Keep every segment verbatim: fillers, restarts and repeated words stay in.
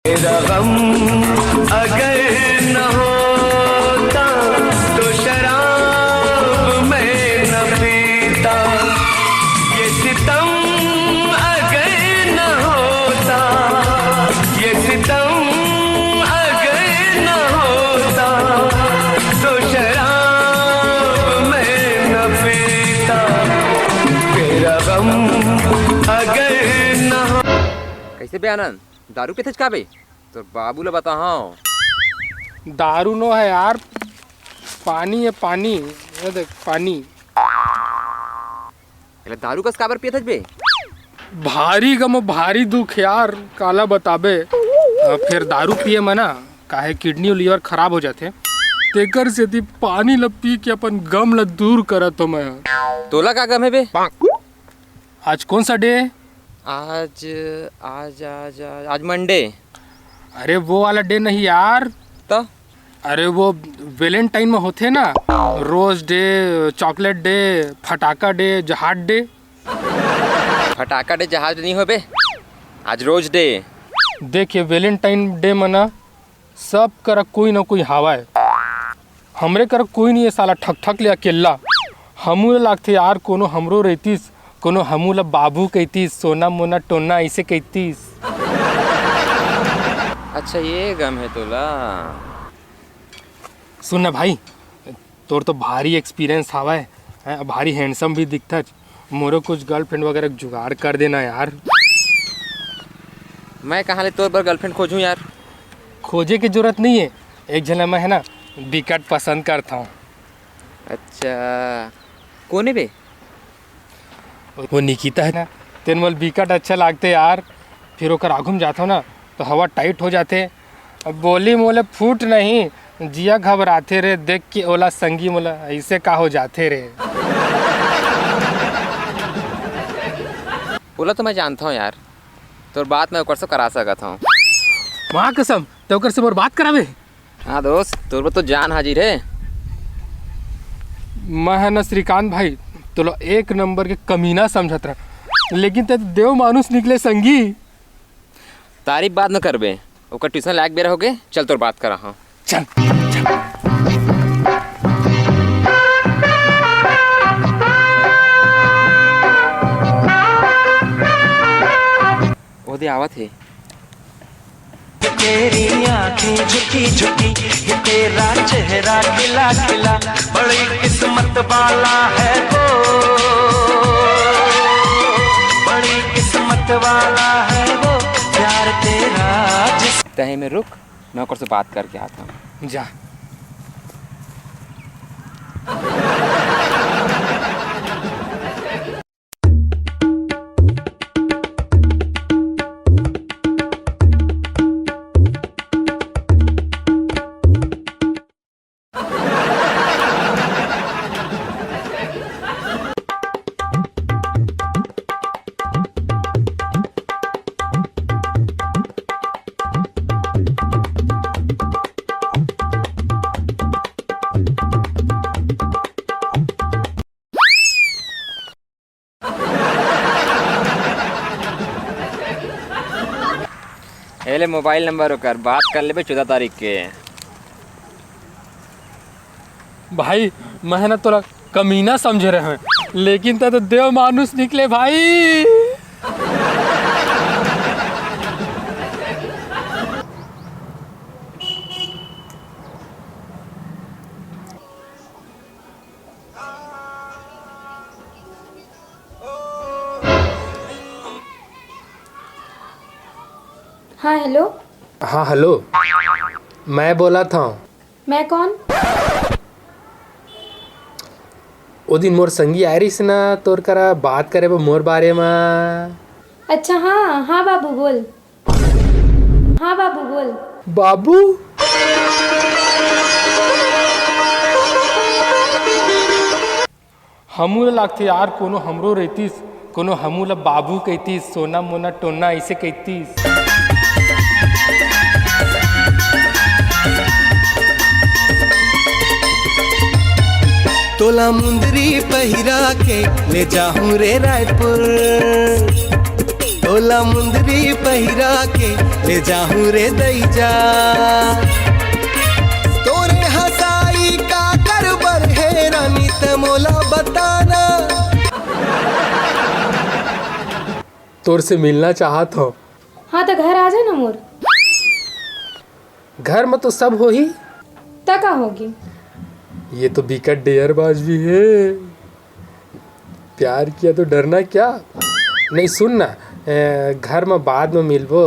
मेरा गम अगर न होता तो शराब मैं न पीता। ये सितम अगर न होता, ये सितम अगर न होता तो शराब मैं न पीता। तेरा गम अगर न हो। कैसे बे आनंद, दारू पीथच का बे? तोर बाबू ला बताहूं। दारू नो है यार, पानी है पानी। ये देख पानी। एला दारू कस काबर पीथच बे? भारी गम, भारी दुख यार, काला बताबे। अ, फेर दारू पिए म ना, काहे किडनी अउ लिवर खराब हो जाथे, तेकर सेती पानी ल पी के अपन गम ल दूर करत हो मैं। तोला का गम है बे? आज कौन सा डे है? आज, आज, आज, आज, आज मंडे। अरे वो वाला डे नहीं यार। तो? अरे वो वैलेंटाइन में होथे ना, रोज डे, चॉकलेट डे, फटाका डे, जहाज डे। फटाका डे, जहाज डे नहीं होबे, आज रोज डे। देखिए वैलेंटाइन डे में ना सब करा कोई ना कोई हावय। हमरे करा कोई नहीं है साला, ठक ठक ले अकेल्ला। हमू ला लागथे यार कोनो हमरो रहितिस, कोनो हमू ला बाबू कहितिस, सोना मोना टोना ऐसे कहितिस। अच्छा ये गम है तोला। सुन ना भाई, तोर तो भारी एक्सपीरियंस हावय, हैं, भारी हैंडसम भी दिखथच। मोरो कुछ गर्लफ्रेंड वगैरह जुगाड़ कर देना यार। मैं कहाँ ले तोर बर गर्लफ्रेंड खोजूं यार? खोजे के जरूरत नहीं है, एक झन ला मैं है ना बिकट पसंद करता हूँ। अच्छा, कोने बे? वो निकिता है ना, तेन मोला बिकट अच्छा लागथे यार। फिर ओकर आघू में जाथव ना, तो हवा टाइट हो जाथे। अब बोली मोले फूट नहीं, जिया घबराथे रे, देख के ओला संगी मोला ऐसे का हो जाथे रे। ओला तो मैं जानता हूँ यार, तोर बात मैं ओकर से करा सकत हूँ। माँ कसम, ते ओकर से मोर बात करावे? हाँ दोस्त, तोर बर तो जान हाजिर है। मैं है ना श्रीकांत भाई, तोला एक नंबर के कमीना समझत रहा, लेकिन ते तो देव मानुष निकले संगी। तारीफ बाद में करबे, ओकर ट्यूशन लायक बेरा होगे, चल तोर बात करा हाँ। चल। ओदे आवत हे। तेरी आंखें झुकी झुकी, ये तेरा चेहरा खिला खिला, बड़ी किस्मत वाला है वो, बड़ी किस्मत वाला है वो, प्यार तेरा जिस तहे में रुक, मैं ओकर से बात करके आता हूँ। जा। ए ले मोबाइल नंबर ओकर, बात कर लेबे चौदह तारीख के। भाई, मैं ना तोला कमीना समझे रहे, लेकिन तै तो देव मानुष निकले भाई। हाँ, हेलो। हाँ, हेलो। मैं बोलत हँव। मैं कौन? ओ दिन मोर संगी आय रहिस ना, तोर करा बात करे बर मोर बारे म। अच्छा, हाँ, हाँ बाबू, बोल। हाँ बाबू, बोल। बाबू? हमू ला लागथे यार, कोनो हमरो रहितिस, कोनो हमू ला बाबू कहितिस, सोना मोना टोना अइसे कहितिस। तोला मुंदरी पहिरा के ले जाहूं रे रायपुर। ओला मुंदरी पहिरा के ले जाहूं रे दई जा। तोरे हंसाई का कर बर हे रानी, त मोला बताना। तोर से मिलना चाहत हो। हाँ, त घर आ जा ना मोर। घर में तो सब होही। त का होगी? ये तो बिकट डेयरबाज भी है। प्यार किया तो डरना क्या? नहीं, सुन ना, ए, घर में बाद में मिलबो,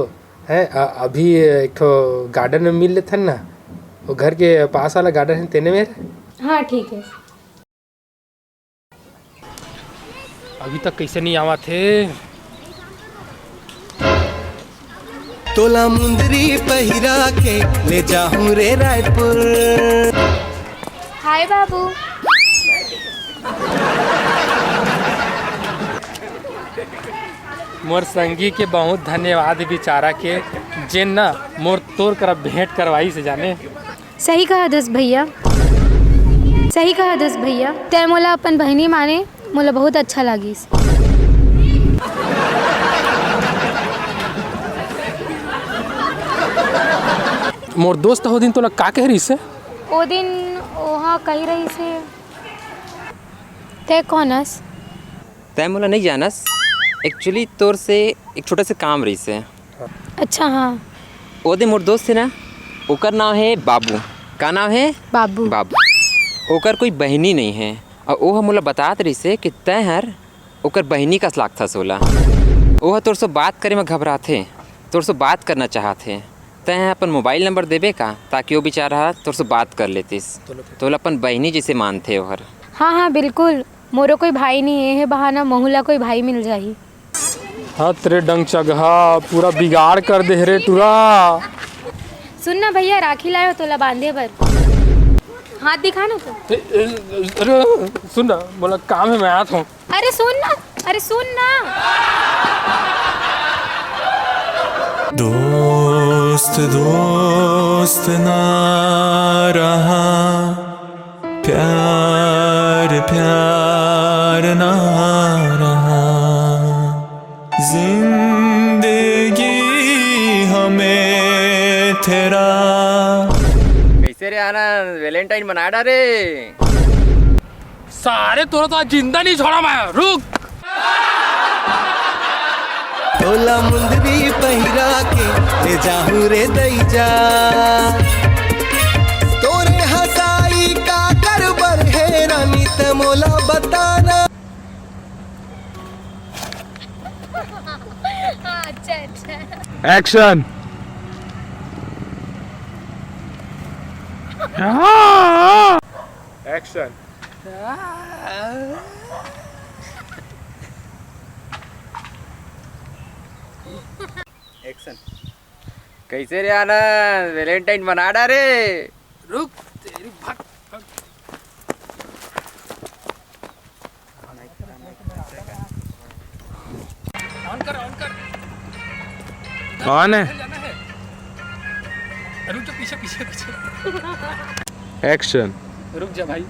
हैं? अ-, अभी एक ठो गार्डन में मिल लेथन ना, वो घर के पास वाला गार्डन है, तेने मेर। हाँ, ठीक है। अभी तक कैसे नहीं आवत हे? तोला मुंदरी पहिरा के ले जाहूं रे रायपुर। हाय बाबू। मोर संगी के बहुत धन्यवाद बिचारा के, जेन ना मोर तोर करा भेंट करवाई से जाने। सही कहा दस भैया, सही कहा दस भैया, तै मोला अपन बहिनी माने, मोला बहुत अच्छा लागिस। मोर दोस्त हो दिन तोला का कह रही से? ओ दिन ओहा कही रही से, तै कौन अस? तै मोला नहीं जानस। Actually तोर से एक छोटा से काम रही से। अच्छा, हाँ। ओ दे मोर दोस्त हे ना, ओकर नाम है बाबू। का नाम है? बाबू। बाबू। ओकर कोई बहिनी नहीं है, और ओह मोला बतात रहिसे कि तैं हर ओकर बहिनी कस लागथस ओला। ओह तोर से बात करे में घबराथे, तोर से बात करना चाहत हे। तैं ह अपन मोबाइल नंबर देबे का, ताकि वो बेचारा ह तोर से बात कर लेतिस। तोला अपन बहिनी जैसे मानथे ओहर। हाँ, हाँ, बिल्कुल। मोरो कोई भाई नहीं है, बहाना महू ला कोई भाई मिल जाही। हत रे डंग चगहा, पूरा बिगाड़ कर दे रे टुरा। सुन ना भैया, राखी लायो तोला बांधे बर। हाथ दिखा ना तो। ए, ए, अरे सुन ना, मोला काम है, मैं आत हूँ। अरे सुन ना, अरे सुन ना। दोस्त दोस्त ना रहा, प्यार प्यार ना रहा, जिंदगी हमें तेरा। कैसे रे आनंद, वैलेंटाइन मना डारे? सारे तोरा तो आज जिंदा नहीं छोड़ा मैं, रुक। तोला मुंदरी पहिरा के ले जाहूं रे दई जा। तोरे हंसाई का कर बर हे रानी, त मोला बताना। हाँ, अच्छा, अच्छा। Action। Action। Action। कैसे रे आनंद, वैलेंटाइन मना डारे? रुक तेरी भक, भक। On कर, on कर। कौन है? जाना है। रुक जा, पीछे, पीछे, पीछे। Action। रुक जा भाई।